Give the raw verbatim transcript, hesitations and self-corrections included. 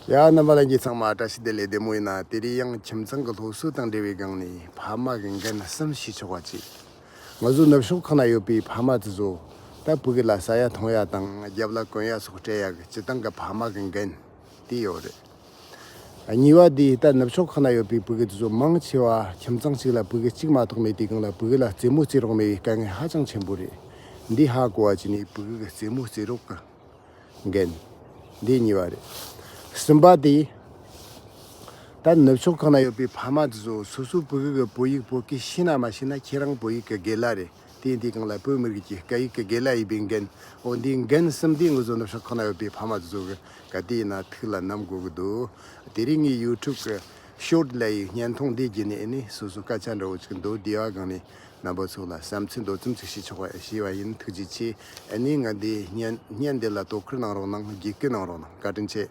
ཡ། རྣམ་པ་ལྷན་རྒྱས་ཚང་མ་བཀྲ་ཤིས་བདེ་ལེགས། བདེ་མོ་ཡིན་ན། དེ་རིང་ཡང་ཁྱིམ་ཚང་གི་སློབ་གསོ་དང་འབྲེལ་བའི་སྒང་ནས་ཕ་མ་གི་འགན་གསུམ་ཞུས་ཆོག་པ་ཅིག་ང་ཚོ་ནུབ་ཕྱོགས་ཁག་ན་ཡོད་པའི་ཕ་མ་དེ་ཚོ་ད་ཕྲུ་གུ་ལ་ཟ་ཡ་འཐུང་ཡ་དང་རྒྱབ་ལ་གོན་ཡ་སོགས་སྤྲད་ཡ་གི་སྤྱི་བཏང་གི་ཕ་མ་གི་འགན་དེ་ཡོད་རེད། གཉིས་པ་དེ་ད་ནུབ་ཕྱོགས་ཁག་ན་ཡོད་པའི་ཕྲུ་གུ་དེ་ཚོ་མང་ཆེ་བ་ཁྱིམ་ཚང་གཅིག་ལ་ཕྲུ་གུ་གཅིག་མ་གཏོགས་མེད་དུས་སྒང་ལ་ཕྲུ་གུ་ལ་རྩེད་མོ་རྩེ་རོགས་མེད་པའི་དཀའ་ངལ་ཧ་ཅང་ཆེན་པོ་རེད། འདི་ཧ་གོ་བ་བྱས་ནས་ཕྲུ་གུ་གི་རྩེད་མོ་རྩེ་རོགས་གི་འགན། འདི་གཉིས་པ་རེད། གསུམ་པ་དེ། ད་ནུབ་ཕྱོགས་ཁག་ན་ཡོད་པའི་ཕ་མ་དེ་ཚོ་སོ་སོའི་ཕྲུ་གུ་གི་བོད་ཡིག་བོད་སྐད་ཤེས་ན་མ་ཤེས་ན་ཁྱེད་རང་བོད་ཡིག་གི་དགེ་ལགས་རེད། དེ་ཡིན་དུས་སྒང་ལ་བོད་མི་རིགས་ཀྱི་སྐད་ཡིག་གི་དགེ་ལགས་ཡིན་པའི་འགན། འོ་འདིའི་འགན་གསུམ་དེ་ང་ཚོ་ནུབ་ཕྱོགས་ཁག་ན་ཡོད་པའི་ཕ་མ་དེ་ཚོ་གི་ག་དུས་ཡིན་ན་ཐུགས་ལ་བསྣམས་དགོས་ཀྱི་འདུག་དེ་རིང་ངའི་ཡུ་ཊུབ་གི་ཤོར་ཊི་ལབ་ཡའི་བརྙན་ཐུང་འདི་བརྒྱུད་ནས་ཨ་ནི་སོ་སོ་སྐད་ཆ་འདྲ་བོ་ཅིག་འདུག་དེ་བ་སྒང་ནས་རྣམ་པ་ཚོ་ལ་བསམ་ཚུལ་མདོ་ཙམ་ཅིག་ཞུས་ཆོག་པ་ཞུས་པ་ཡིན། ཐུགས་རྗེ་ཆེ། ཨ་ནི་ང་འདི་བརྙན་བརྙན་འདི་ལ་དོ་ཁུར་གནང་རོགས་གནང་། བརྒྱུད་སྐུལ་གནང་རོགས་གནང་། བཀའ་དྲིན་ཆེ།